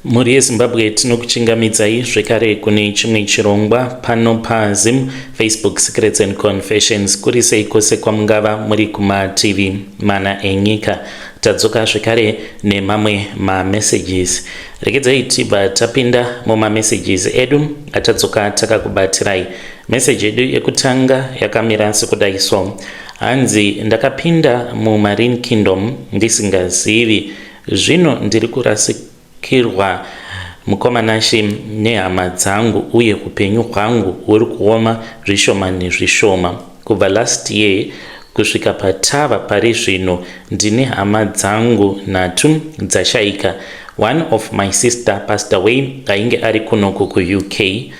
Mhuri yeZimbabwe, tinokuchingamidzai zvekare kune chimwe chirongwa pano paZim Facebook Secrets and Confessions. Kuri sei kwose kwamungava muri kumativi mana enyika? Tadzoka zvekare nemamwe mamessages. Regedzai tibva tapinda mumamessages edu atadzoka takakubatirai. Meseji yedu yekutanga yakamira sekudai so: hanzi, "Ndakapinda muMarine Kingdom ndisingazivi. Zvino ndiri kurasikirwa, mukoma Nashe, nehama dzangu, uye upenyu hwangu huri kuoma zvishoma nezvishoma. Kubva last year kusvika patava pari zvino, ndine hama dzangu nhatu dzashayika. One of my sister passed away, ainge ari kunoku kuUK.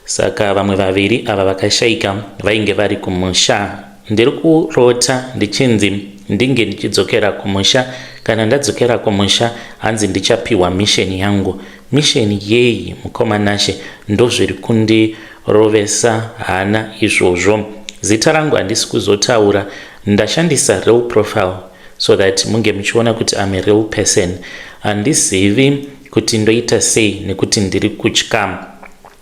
Saka vamwe vaviri ava vakashayika vainge vari kumusha. Ndiri kurota ndichinzi ndinge ndichidzokera kumusha. Kana ndadzokera kumusha, hanzi ndichapiwa mission yangu. Mission yei, mukoma Nashe? Ndozviri kundirovesa hana izvozvo. Zita rangu handisi kuzotaura, ndashandisa real profile so that munge muchiona kuti am a real person. Handizivi kuti ndoita sei nekuti ndiri kutya.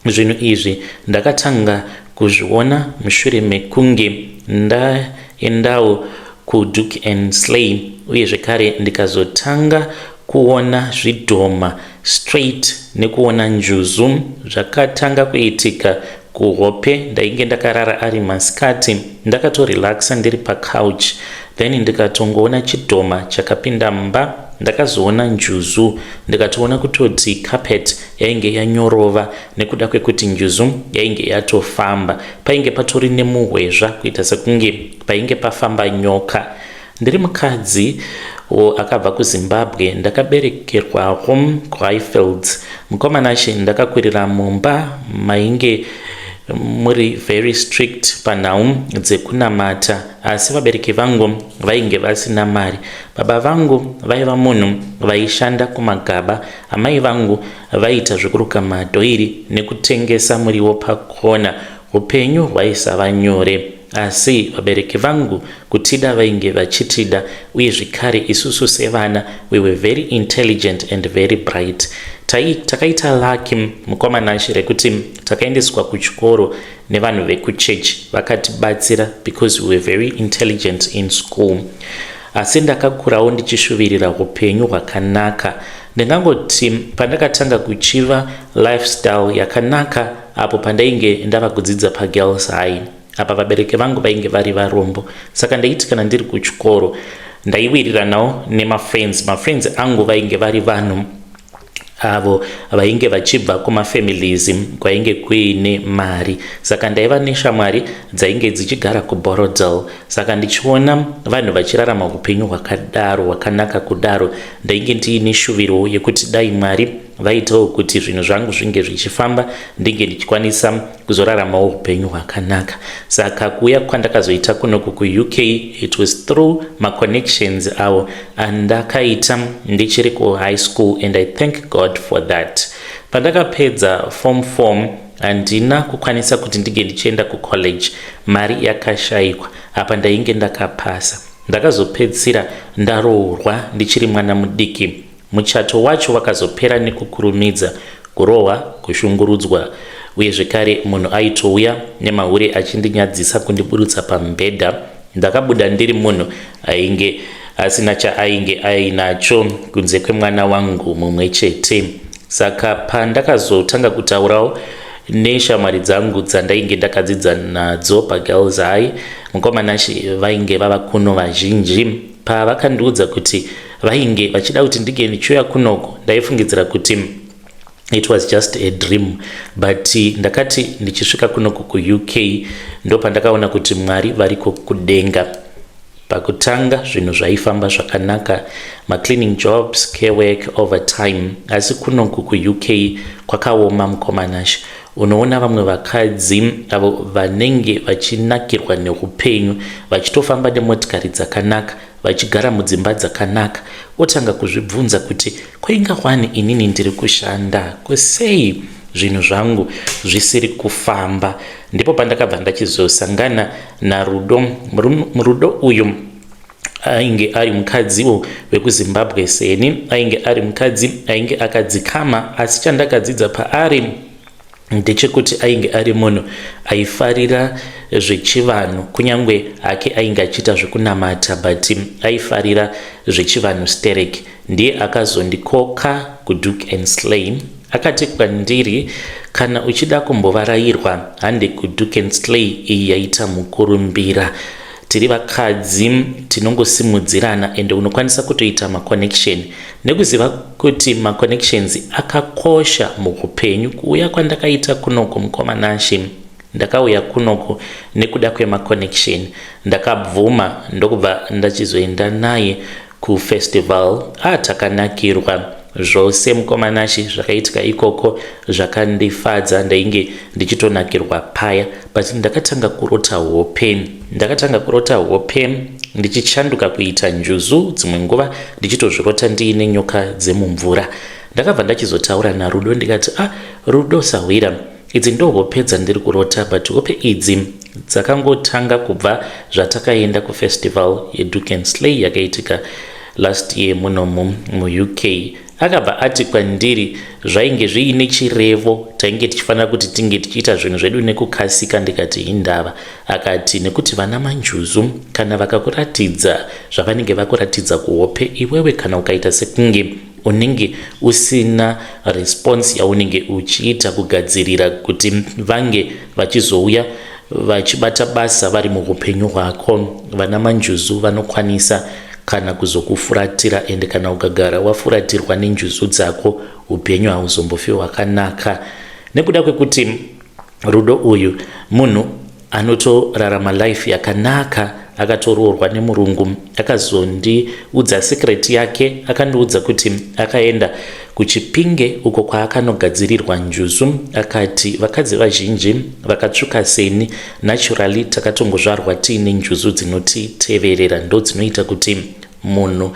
Zvinhu izvi ndakatanga kuzviona mushure mekunge ndaendawo kuDuke and Slay, uye zvekare ndikazotanga kuona zvidhoma straight nekuona njuzu. Zvakatanga kuitika kuhope. Ndainge ndakarara ari masikati, ndakatorelaxa ndiri pacouch, then ndikatongoona chidhoma chakapinda mumba. Ndakazoona njuzu, ndikatoona kutoti carpet yainge yanyorova nekuda kwekuti njuzu yainge yatofamba. Painge patori nemuhwezva, kuita sekunge painge pafamba nyoka. Ndiri mukadzi akabva kuZimbabwe, ndakaberekerwawo kuHighfields. Mukoma Nashe, ndakakurira mumba mainge muri very strict panhau dzekunamata, asi vabereki vangu vainge vasina mari. Baba vangu vaiva munhu vaishanda kumagaba. Amai vangu vaiita zvekuruka madhoiri nekutengesa muriwo pakona. Upenyu hwaisava nyore, asi vabereki vangu kutida vainge vachitida, uye zvekare isusu sevana we were very intelligent and very bright. Takaita lucky, mukoma Nashe, rekuti takaendeswa kuchikoro nevanhu vekuchechi vakatibatsira because we were very intelligent in school. Asi ndakakurawo ndichishuvirira upenyu hwakanaka. Ndingangoti pandakatanga kuchiva lifestyle yakanaka apo pandainge ndava kudzidza paGirls High. Apa vabereki vangu vainge vari varombo, saka ndaiti kana ndiri kuchikoro ndaiwiriranawo nemafriends. Mafriends angu vainge vari vanhu avo vainge vachibva kumafamilies kwainge kuine mari, saka ndaiva neshamwari dzainge dzichigara kuBorrowdale. Saka ndichiona vanhu vachirarama upenyu hwakadaro, hwakanaka kudaro, ndainge ndiine shuviro yekuti dai Mwari vaitawo kuti zvinhu zvangu zvinge zvichifamba, ndinge ndichikwanisa kuzoraramawo upenyu hwakanaka. Saka kuuya kwandakazoita kunoku kuUK, it was through maconnections avo andakaita ndichiri kuhigh school, and I thank God for that. Pandakapedza form 4, handina kukwanisa kuti ndinge ndichienda kucollege, mari yakashayikwa. Apa ndainge ndakapasa. Ndakazopedzisira ndaroorwa ndichiri mwana mudiki. Muchato wacho wakazopera nekukurumidza, kurohwa, kushungurudzwa, uye zvekare munhu aitouya nemahure achindinyadzisa kundiburutsa pamubhedha. Ndakabuda ndiri munhu ainge asina chaainge ainacho kunze kwemwana wangu mumwe chete. Saka pandakazotanga kutaurawo neshamwari dzangu dzandainge ndakadzidza nadzo paGirls High, mukoma Nashe, vainge vava kuno vazhinji. Pavakandiudza kuti vainge vachida kuti ndinge ndichiuya kunoko, ndaifungidzira kuti it was just a dream, but ndakati ndichisvika kunoko kuUK ndo pandakaona kuti Mwari variko kudenga. Pakutanga zvinhu zvaifamba zvakanaka, macleaning jobs, care work, overtime, asi kunoku kuUK kwakaoma, mukoma Nashe. Unoona vamwe vakadzi avo vanenge vachinakirwa neupenyu, vachitofamba nemotikari dzakanaka, vachigara mudzimba dzakanaka, otanga kuzvibvunza kuti kwainga wani inini ndiri kushanda, kusei zvinhu zvangu zvisiri kufamba? Ndipo pandakabva ndachizosangana naRudo. Murudo uyu Ainge ari mukadziwo wekuZimbabwe seni, ainge ari mukadzi ainge akadzikama, asi chandakadzidza paari ndechekuti ainge ari munhu aifarira zvechivanhu. Kunyange hake ainge achiita zvekunamata, but aifarira zvechivanhu sterek. Ndiye akazondikoka kuDuke and Slay. Akati kwandiri, "Kana uchida kumbovarayirwa, hande kuDuke and Slay, iyi yaita mukurumbira. Tiri vakadzi, tinongosimudzirana, ende unokwanisa kutoita maconnection." Nekuziva kuti maconnections akakosha muupenyu, kuuya kwandakaita kunoko, mukoma Nashe, ndakauya kunoko nekuda kwemaconnection. Ndakabvuma, ndokubva ndachizoenda naye kufestival. Atakanakirwa zvose, mukoma Nashe. Zvakaitika ikoko zvakandifadza, ndainge ndichitonakirwa paya, but ndakatanga kurota hope. Ndakatanga kurota hope ndichichanduka kuita njuzu, dzimwe nguva ndichitozvirota ndiine nyoka dzemumvura. Ndakabva ndachizotaura naRudo, ndikati, "Ah, Rudo, sahwira, idzi ndo hope dzandiri kurota, but hope idzi dzakangotanga kubva zvatakaenda kufestival yeDuke and Slay yakaitika last year munomu muUK." Akabva ati kwandiri zvainge zviine chirevo, tainge tichifanira kuti tinge tichiita zvinhu zvedu nekukasika. Ndikati, "Hindava?" Akati, "Nekuti vana manjuzu kana vakakuratidza zvavanenge vakuratidza kuhope, iwewe kana ukaita sekunge unenge usina response yaunenge uchiita kugadzirira kuti vange vachizouya vachibata basa vari muupenyu hwako, vana manjuzu vanokwanisa kana kuzokufuratira. Ende kana ukagara wafuratirwa nenjuzu dzako, upenyu hauzombofi hwakanaka." Nekuda kwekuti Rudo uyu munhu anotorarama life yakanaka, akatoroorwa nemurungu, akazondiudza secret yake. Akandiudza kuti akaenda kuChipinge uko kwaakanogadzirirwa njuzu. Akati vakadzi vazhinji vakatsvuka seni, naturally takatongozvarwa tiine njuzu dzinotiteverera, ndo dzinoita kuti munhu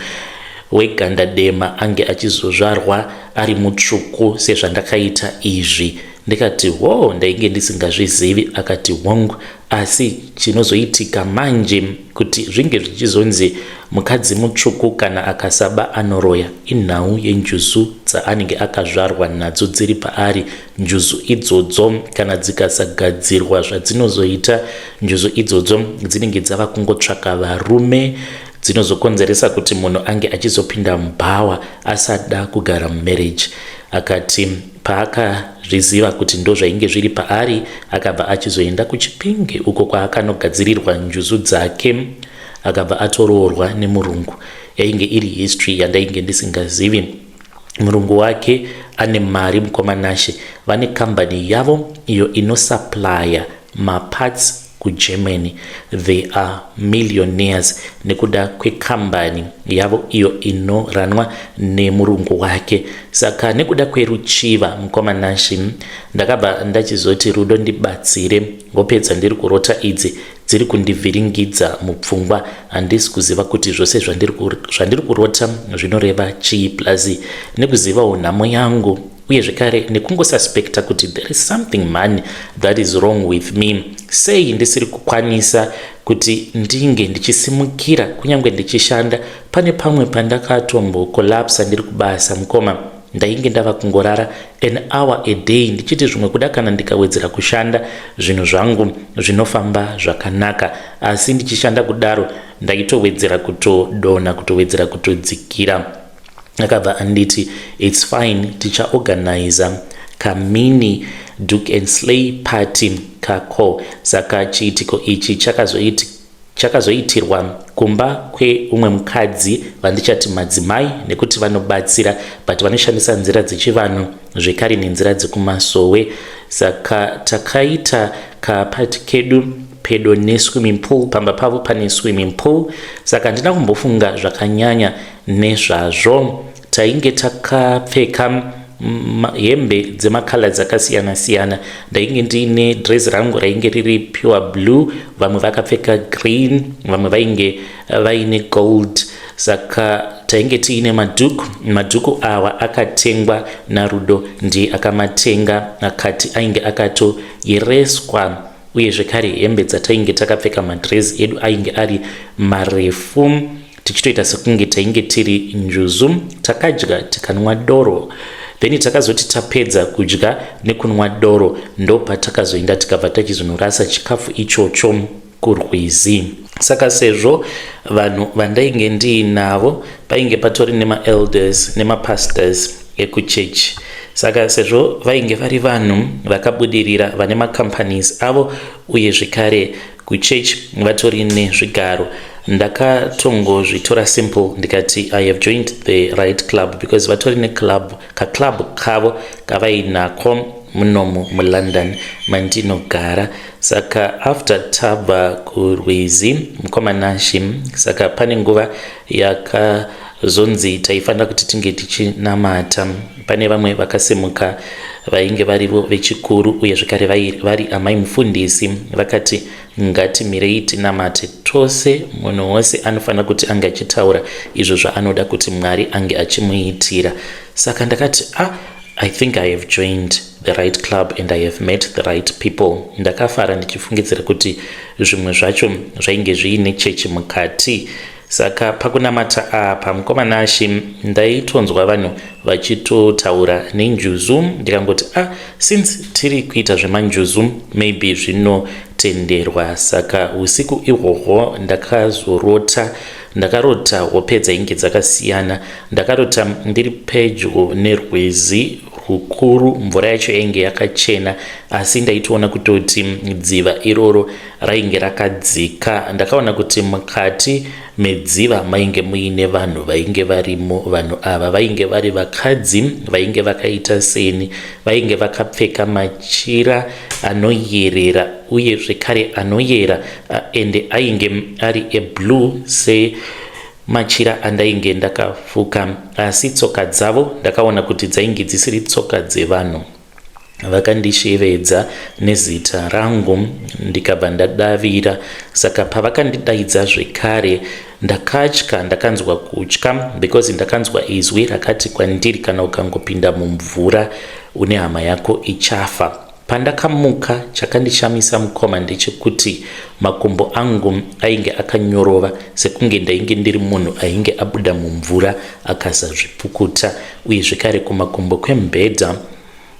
weganda dema ange achizozvarwa ari mutsvuku sezvandakaita izvi. Ndikati, "Wo, ndainge ndisingazvizivi." Akati, "Hongu, asi chinozoitika manje kuti zvinge zvichizonzi mukadzi mutsvuku kana akasaba anoroya, inhau yenjuzu dzaanenge akazvarwa nadzo dziri paari. Njuzu idzodzo kana dzikasagadzirwa, zvadzinozoita, njuzu idzodzo dzinenge dzava kungotsvaka varume, dzinozokonzeresa kuti munhu ange achizopinda mubhawa asada kugara mumarriage." Akati paakazviziva kuti ndo zvainge zviri paari, akabva achizoenda kuChipinge uko kwaakanogadzirirwa njuzu dzake, akabva atoroorwa nemurungu. Yainge iri history yandainge ndisingazivi. Murungu wake ane mari, mukoma Nashe. Vane kambani yavo iyo inosupplya maparts kuGermany. They are millionaires nekuda kwekambani yavo iyo inoranwa nemurungu wake. Saka nekuda kweruchiva, mukoma Nashe, ndakabva ndachizoti, "Rudo, ndibatsire. Hope dzandiri kurota idzi dziri kundivhiringidza mupfungwa. Handisi kuziva kuti zvose zvandiri kurota zvinoreva chii. Plus nekuzivawo nhamo yangu, uye zvekare nekungosuspecta kuti there is something, man, that is wrong with me. Sei ndisiri kukwanisa kuti ndinge ndichisimukira kunyange ndichishanda?" Pane pamwe pandakatombocollapsa ndiri kubasa, mukoma. Ndainge ndava kungorara an hour a day, ndichiti zvimwe kuda kana ndikawedzera kushanda, zvinhu zvangu zvinofamba zvakanaka. Asi ndichishanda kudaro, ndaitowedzera kutodonha, kutowedzera kutodzikira. Akabva anditi, "It's fine, tichaorganiza kamini Duke and Slay party kako." Saka chiitiko ichi chakazoitirwa kumba kweumwe mukadzi vandichati madzimai, nekuti vanobatsira, but vanoshandisa nzira dzechivanhu zvekare nenzira dzekumasowe. Saka takaita kaparty kedu pedo neswimming pool. Pamba pavo pane swimming pool, saka handina kumbofunga zvakanyanya nezvazvo. Tainge takapfeka hembe dzemakala dzakasiyana-siyana. Ndainge ndiine dress rangu rainge riri pure blue, vamwe vakapfeka green, vamwe vainge vaine gold. Saka tainge tiine madhuku. Madhuku awa akatengwa naRudo, ndiye akamatenga, akati ainge akatoyereswa. Uye zvekare hembe dzatainge takapfeka, madress edu ainge ari marefu. Tichitoita sekunge tainge tiri njuzu. Takadya tikanwa doro, then takazoti tapedza kudya nekunwa doro, ndopatakazoenda tikabva tachizonorasa chikafu ichocho kurwizi. Saka sezvo vanhu vandainge ndiinavo painge patori nemaelders nemapastors ekuchechi, saka sezvo vainge vari vanhu vakabudirira, vane macompanies avo, uye zvekare kuchechi vatori nezvigaro, ndakatongozvitora simple ndikati, "I have joined the right club," because vatori neclub, kaclub kavo kavainako munomu muLondon mandinogara. Saka after tabva kurwizi, mukoma Nashi, saka pane nguva yakazonzi taifanira kuti tinge tichinamata. Pane vamwe vakasimuka vainge varivo vechikuru, uye zvekare vari amai mufundisi, vakati, "Ngatimirei tinamate tose. Munhu wose anofanira kuti ange achitaura izvo zvaanoda kuti Mwari ange achimuitira." Saka ndakati, "Ah, I think I have joined the right club and I have met the right people." Ndakafara ndichifungidzira kuti zvimwe zvacho zvainge zviine chechi mukati. Saka pakunamata apa, mukoma Nashi, ndaitonzwa vanhu vachitotaura nenjuzu. Ndikangoti, "Ah, since tiri kuita zvemanjuzu, maybe zvinotenderwa." Saka usiku ihwohwo ndakazorota, ndakarota hope dzainge dzakasiyana. Ndakarota ndiri pedyo nerwizi rukuru, mvura yacho yainge yakachena, asi ndaitoona kutoti dziva iroro rainge rakadzika. Ndakaona kuti mukati medziva mainge muine vanhu vainge varimo. Vanhu ava vainge vari vakadzi vainge vakaita seni, vainge vakapfeka machira anoyerera, uye zvekare anoyera, ende ainge ari eblue semachira andainge ndakafuka. Asi tsoka dzavo ndakaona kuti dzainge dzisiri tsoka dzevanhu. Vakandishevedza nezita rangu, ndikabva ndadavira. Saka pavakandidaidza zvekare, ndakatya, ndakanzwa kutya, because ndakanzwa izwi rakati kwandiri, "Kana ukangopinda mumvura, une hama yako ichafa." Pandakamuka, chakandishamisa, mukoma, ndechekuti makumbo angu ainge akanyorova sekunge ndainge ndiri munhu ainge abuda mumvura akasazvipukuta, uye zvekare kumakumbo kwemubhedha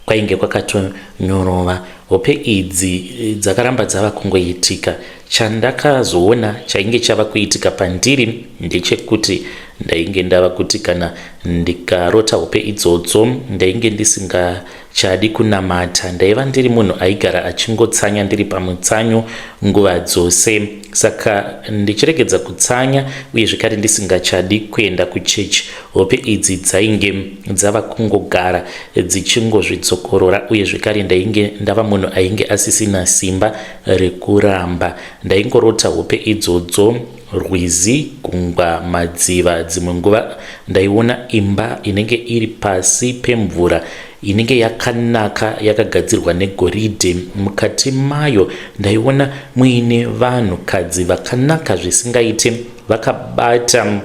kwainge kwakatonyorova. Hope idzi dzakaramba dzava kungoitika. Chandakazoona chainge chava kuitika pandiri ndechekuti ndainge ndava kuti kana ndikarota hope idzodzo, ndainge ndisingachadi kunamata. Ndaiva ndiri munhu aigara achingotsanya, ndiri pamutsanyo nguva dzose. Saka ndichiregedza kutsanya, uye zvekare ndisingachadi kuenda kuchechi, hope idzi dzainge dzava kungogara dzichingozvidzokorora, uye zvekare ndainge ndava munhu ainge asisina simba rekuramba. Ndaingorota hope idzodzo, rwizi, gungwa, madziva. Dzimwe nguva ndaiona imba inenge iri pasi pemvura, inenge yakanaka, yakagadzirwa negoridhe. Mukati mayo ndaiona muine vanhukadzi vakanaka zvisingaite, vakabata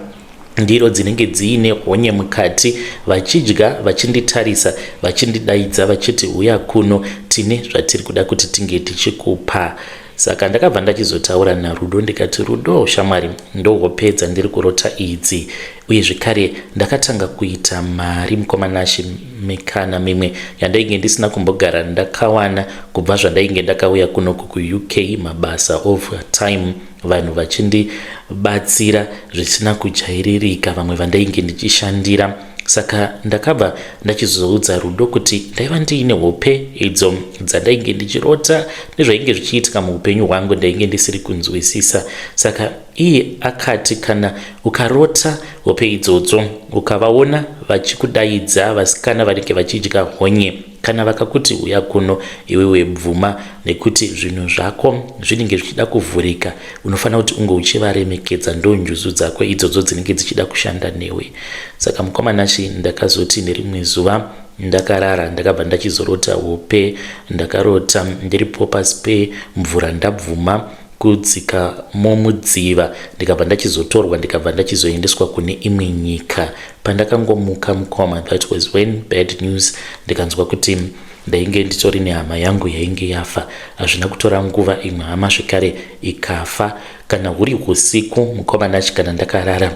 ndiro dzinenge dziine honye mukati, vachidya, vachinditarisa, vachindidaidza vachiti, "Uya kuno, tine zvatiri kuda kuti tinge tichikupa." Saka ndakabva ndachizotaura naRudo, ndikati, "Rudo, shamwari, ndohope dzandiri kurota idzi." Uye zvekare ndakatanga kuita mari, mukoma Nashi, mikana mimwe yandainge ndisina kumbogara ndakawana kubva zvandainge ndakauya kunoku kuUK. Mabasa of time, vanhu vachindibatsira zvisina kujairirika, vamwe vandainge ndichishandira. Saka ndakabva ndachizoudza Rudo kuti ndaiva ndiine hope idzo dzandainge ndichirota nezvainge zvichiitika muupenyu hwangu, ndainge ndisiri kunzwisisa. Saka iye akati, "Kana ukarota hope idzodzo, ukavaona vachikudaidza, vasikana vanenge vachidya honye, kana vakakuti, 'Uya kuno,' iwewe bvuma, nekuti zvinhu zvako zvinenge zvichida kuvhurika. Unofanira kuti unge uchivaremekedza, ndo njuzu dzako idzodzo dzinenge dzichida kushanda newe." Saka mukoma Nashi, ndakazoti nerimwe zuva ndakarara, ndakabva ndachizorota hope. Ndakarota ndiripo pasi pemvura, ndabvuma kudzika momudziva, ndikabva ndachizotorwa, ndikabva ndachizoendeswa kune imwe nyika. Pandakangomuka, mukoma, that was when bad news, ndikanzwa kuti ndainge nditori nehama yangu yainge yafa. Hazvina kutora nguva, imwe hama zvekare ikafa. Kana huri usiku, mukoma Nashi, kana ndakarara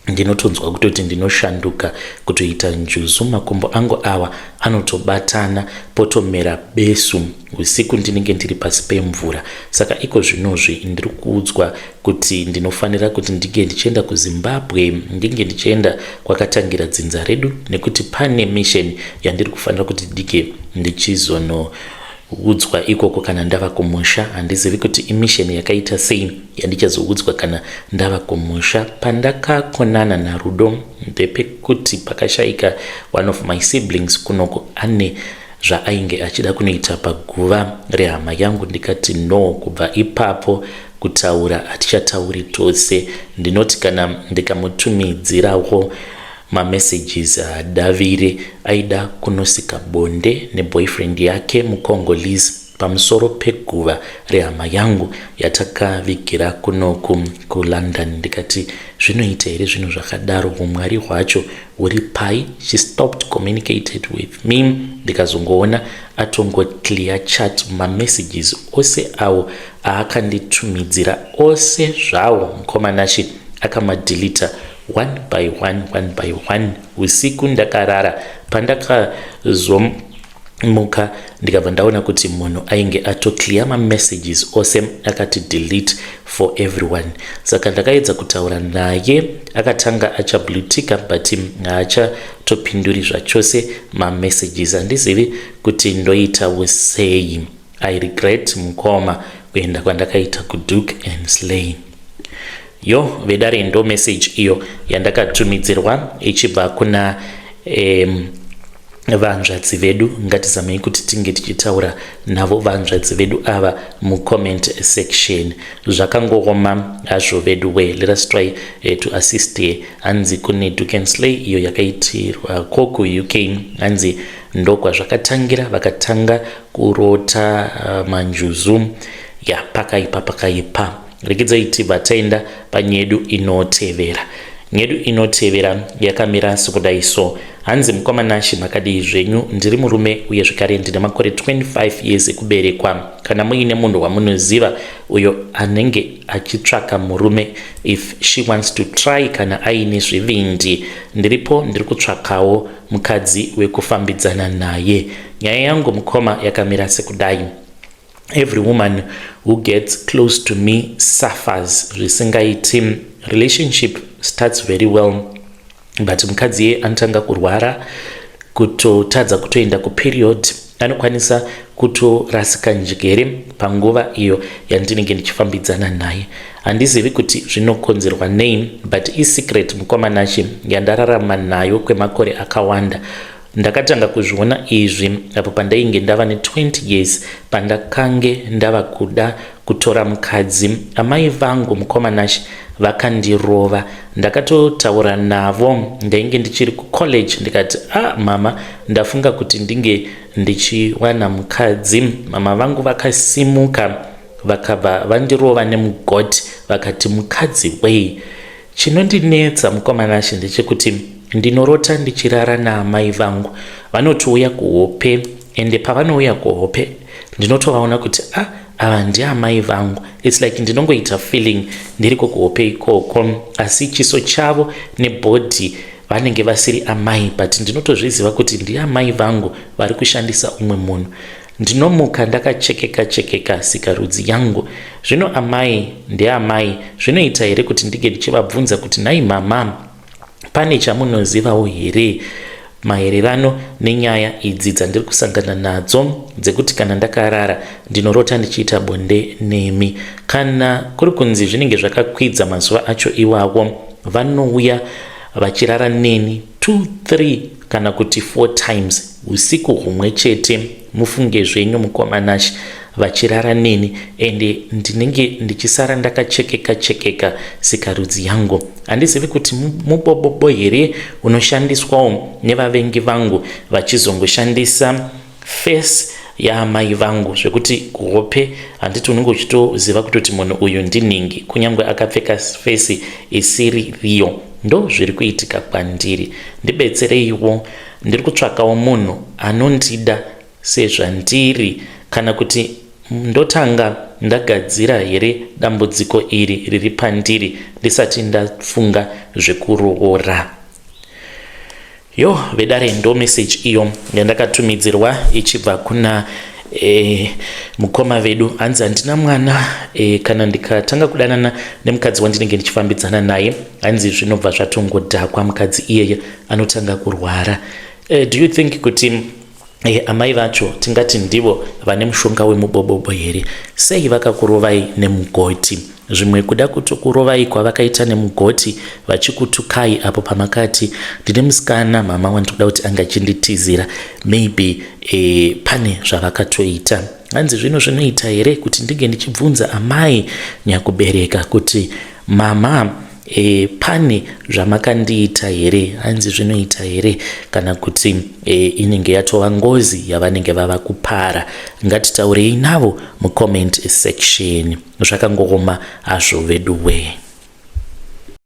Ndinotonzwa kutoti ndinoshanduka kutoita njuzu, makumbo angu awa anotobatana potomera besu. Usiku ndinenge ndiri pasi pemvura. Saka iko zvinozvi ndiri kuudzwa kuti ndinofanira kuti ndinge ndichienda kuZimbabwe, ndinge ndichienda kwakatangira dzinza redu nekuti pane mission yandiri kufanira kuti ndinge ndichizono udzwa ikoko kana ndava kumusha. Handizivi kuti imission yakaita sei yandichazoudzwa kana ndava kumusha. Pandakakonana naRudo ndepekuti pakashaika one of my siblings kunoko ane zvaainge achida kunoita paguva rehama yangu, ndikati no. Kubva ipapo kutaura hatichatauri tose. Ndinoti kana ndikamutumidzirawo mamessages haadavire. Aida kunosika bonde neboyfriend yake muCongolese pamusoro peguva rehama yangu yatakavigira kunoku kuLondon. Ndikati zvinoita here zvinhu zvakadaro? Umwari hwacho huri pai? She stopped communicated with me. Ndikazongoona atongoclear chat, mamessages ose awo aakanditumidzira ose zvawo, mukoma Nashe, akamadeleta one by one, one by one. Usiku ndakarara, pandakazomuka ndikabva ndaona kuti munhu ainge atoclear mamessages ose, akati delete for everyone. Saka ndakaedza kutaura naye, akatanga achablutika, but haachatopinduri zvachose mamessages. Handizivi kuti ndoitawo sei. I regret, mukoma, kuenda kwandakaita kuDoek and Slay. Yo vedare, ndo message iyo yandakatumidzirwa ichibva kuna vanzvadzi vedu. Ngatizamei kuti tinge tichitaura navo vanzvadzi vedu ava mucomment section. Zvakangooma hazvo vedu we. Let us try to assist here. Hanzi kune Doek and Slay iyo yakaitirwa ko kuUK, hanzi ndokwazvakatangira, vakatanga kurota manjuzu. Ya, pakaipa, pakaipa. Regedzai tibva taenda panyedu inotevera. Nyedu inotevera yakamira sekudai so. Hanzi, "Mukoma Nashe, makadii zvenyu? Ndiri murume uye zvekare ndine makore 25 years ekuberekwa. Kana muine munhu wamunoziva uyo anenge achitsvaka murume, if she wants to try, kana aine zvivindi, ndiripo. Ndiri kutsvakawo mukadzi wekufambidzana naye. Nyaya yangu, mukoma, yakamira sekudai. Every woman who gets close to me suffers zvisingaiti. Relationship starts very well, but mukadzi iye anotanga kurwara, kutotadza kutoenda kuperiod, anokwanisa kutorasika njere panguva iyo yandinenge ndichifambidzana naye. Handizivi kuti zvinokonzerwa nei, but isecret, mukoma Nashe, yandararama nayo kwemakore akawanda. Ndakatanga kuzviona izvi apo pandainge ndava ne20 years, pandakange ndava kuda kutora mukadzi. Amai vangu, mukoma Nashe, vakandirova. Ndakatotaura navo, ndainge ndichiri kucollege, ndikati, 'A ah, mama, ndafunga kuti ndinge ndichiwana mukadzi.' Mama vangu vakasimuka, vakabva vandirova nemugoti, vakati, 'Mukadzi wei?' Chinondinetsa, mukoma Nashe, ndechekuti ndinorota ndichirara naamai vangu. Vanotouya kuhope, ende pavanouya kuhope ndinotovaona kuti, a ah, ava ndiamai vangu. It's like ndinongoita feeling ndiriko kuhope ikoko, asi chiso chavo nebody vanenge vasiri amai, but ndinotozviziva kuti ndiamai vangu vari kushandisa umwe munhu. Ndinomuka ndakachekeka chekeka sikarudzi yangu. Zvino amai ndeamai, zvinoita here kuti ndinge ndichivabvunza kuti, 'Nhai mama, pane chamunozivawo here maererano nenyaya idzi dzandiri kusangana nadzo, dzekuti kana ndakarara ndinorota ndichiita bonde nemi?' Kana kuri kunzi zvinenge zvakakwidza mazuva acho iwawo, vanouya vachirara neni 2, 3 kana kuti 4 times usiku humwe chete. Mufunge zvenyu, mukoma Nashe, vachirara neni, ende ndinenge ndichisara ndakachekeka chekeka sikarudzi yangu. Handizivi kuti mubobobo here unoshandiswawo nevavengi vangu, vachizongoshandisa face yaamai vangu, zvekuti kuhope handiti unenge uchitoziva kutoti munhu uyu ndiningi, kunyange akapfeka face isiri riyo. Ndo zviri kuitika kwandiri. Ndibetsereiwo, ndiri kutsvakawo munhu anondida sezvandiri, kana kuti Ndotanga ndagadzira here dambudziko iri riri pandiri ndisati ndafunga zvekuroora? Yo vedare, ndo message iyo yandakatumidzirwa ichibva kuna mukoma vedu. Hanzi handina mwana, kana ndikatanga kudanana nemukadzi wandinenge ndichifambidzana naye, hanzi zvinobva zvatongodhakwa, mukadzi iyeye anotanga kurwara. Do you think kuti amai vacho tingati ndivo vane mushonga wemubobobo here? Sei vakakurovai nemugoti? Zvimwe kuda kutokurovai kwavakaita nemugoti vachikutukai apo pamakati ndine musikana, mama, wandikuda kuti anga achinditizira, maybe pane zvavakatoita. Hanzi zvino zvinoita here kuti ndinge ndichibvunza amai nyakubereka kuti mama, pane zvamakandiita here? Hanzi zvinoita here, kana kuti inenge yatova ngozi yavanenge vava kupara? Ngatitaurei navo mucomment section. Zvakangooma hazvo veduwe.